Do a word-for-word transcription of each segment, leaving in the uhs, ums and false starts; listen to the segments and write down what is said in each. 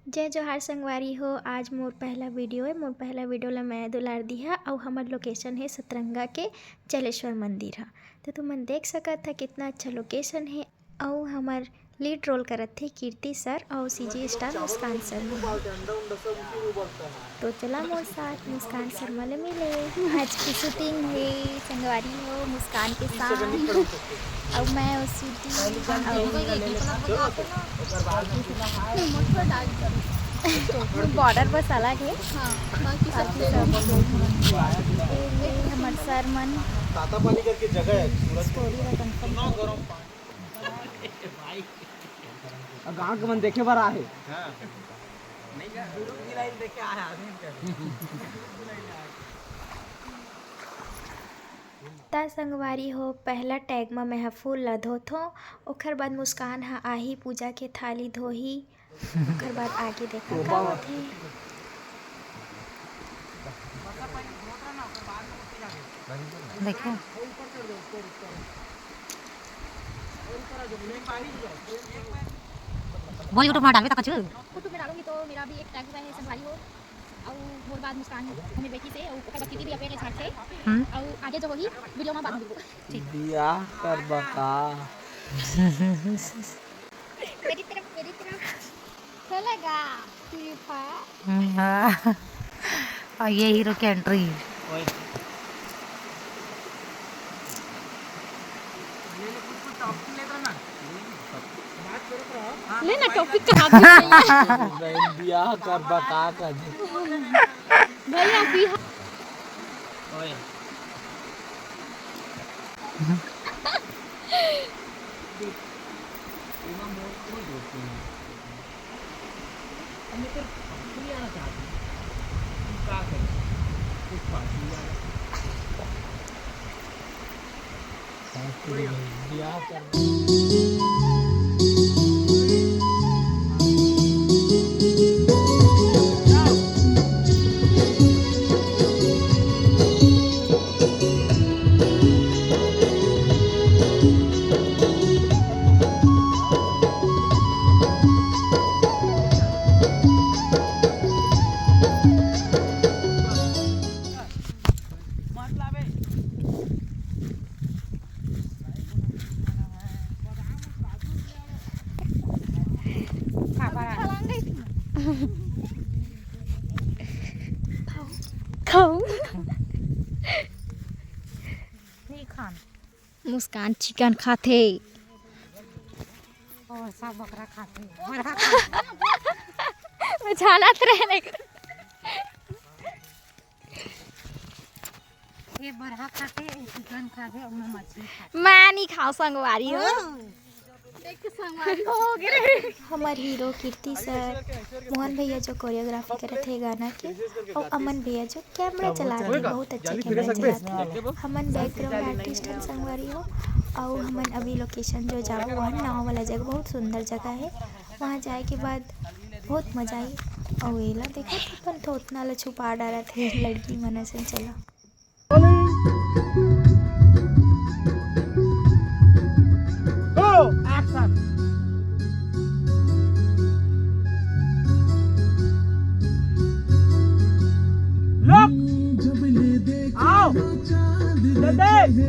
जय जोहार संगवारी हो, आज मोर पहला वीडियो है। मोर पहला वीडियो ला मैं दुलार दिहा, अउ हमर लोकेशन है सतरंगा के जलेश्वर मंदिर हा। तो तुमन देख सकत हा कितना अच्छा लोकेशन है। अउ हमर लीड रोल करत थे कीर्ति सर अउ सीजी स्टार मुस्कान शर्मा। तो चला मोर साथ मुस्कान शर्मा ले मिले। आज की शूटिंग है संगवारी हो मुस्कान के साथ। अब मैं उस शूटिंग बॉर्डर बस अलग है। हाँ, बाकी सब ये हमारे सर मन ताता पानी करके जगह है, सूरज स्टोरी ला कंफर्म कर। गांव के मन देखे बर आहे। त संगवारी हो, पहला टैग म मैं ह फूल ला धोथों, ओखर बाद मुस्कान ह आही, पूजा के थाली धोही, ओखर बाद आगे देखा का होथे। देखो। बोल YouTube में डालबे त कुछ। YouTube में डालूंगी तो मेरा भी एक टैग हुआ है संगवारी हो। अउ मोर बाद मुस्कान हमें बेटी से, अउ ओकर बाद कीर्ति भी अपने के झांक से। हम्म। अउ आगे जो होही, वीडियो में बाद में मिलबो। बियाह कर बता। मेरी तरफ, मेरी तरफ। खेलेगा Free Fire? हम्म, हाँ। और ये हीरो की एंट्री। ले ना, टॉपिक तो हाथ में नहीं है। बियाह कर बता कर। भैया, बिहार। खाऊ। नहीं खान। मुस्कान चिकन खाथे। और सब बकरा खाथे। बकरा खाथे। मैं जानत रहे नहीं। ये बरहा खाथे, ये चिकन खाथे, और मैं मछली खाथे। मैं नहीं खाओ संगवारी हो। हाँ। देख के संगवारी हो गए। हमर हीरो कीर्ति सर, मोहन भैया जो कोरियोग्राफी करत हे गाना के, और अमन भैया जो कैमरा चला रहे, बहुत अच्छा कैमरा चलाते हैं। हमन बैकग्राउंड आर्टिस्ट हन संगवारी हो, और हमन अभी लोकेशन जो जाबो, वहाँ नाव वाला जगह, बहुत सुंदर जगह है। वहाँ जाए के बाद बहुत मजा आई। और एला देखो, अपन थोथना ला छुपा डारत हे लड़की मन असन। चला। Go! Action! Look! आओ! जल्दी!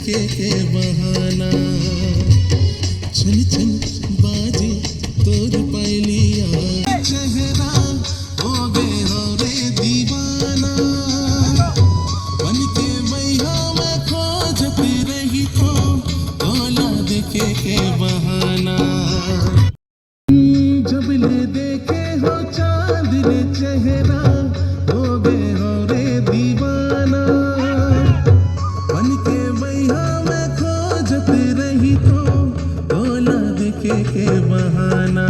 के के बहाना। छन छन बाजे तोर पायलिया, चेहरा हो गे हो रे दीवाना। बन के मैया मैं खोजत रही तो, तोला देखे के बहाना। जब ले देखे हो चांद ले चेहरा, हो गे हो रे दीवाना। बन के मैया मैं खोजत रही तो, तोला देखे के बहाना।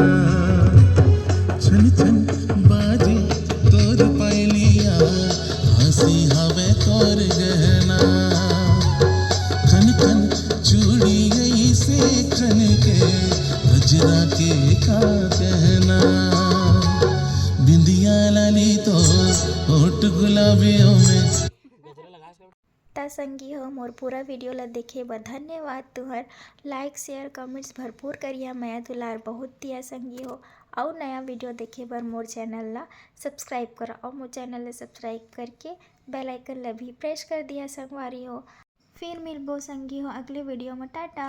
छन छन बाजे तोर पायलिया, हंसी हवे तोर गहना। खन खन चूड़ी ऐसे खन के, गजरा के का कहना। बिंदिया लाली तो होठ गुलाबियों में। त संगी हो, मोर पूरा वीडियो ला देखे बर धन्यवाद तुहर। लाइक, शेयर, कमेंट्स भरपूर करिया, मया दुलार बहुत दिया संगी हो। अउ नया वीडियो देखे बर मोर चैनल ला सब्सक्राइब करो, अउ मोर चैनल ला सब्सक्राइब करके बेल आइकन ला भी प्रेस कर दिया संगवारी हो। फिर मिलबो संगी हो अगले वीडियो में। टाटा।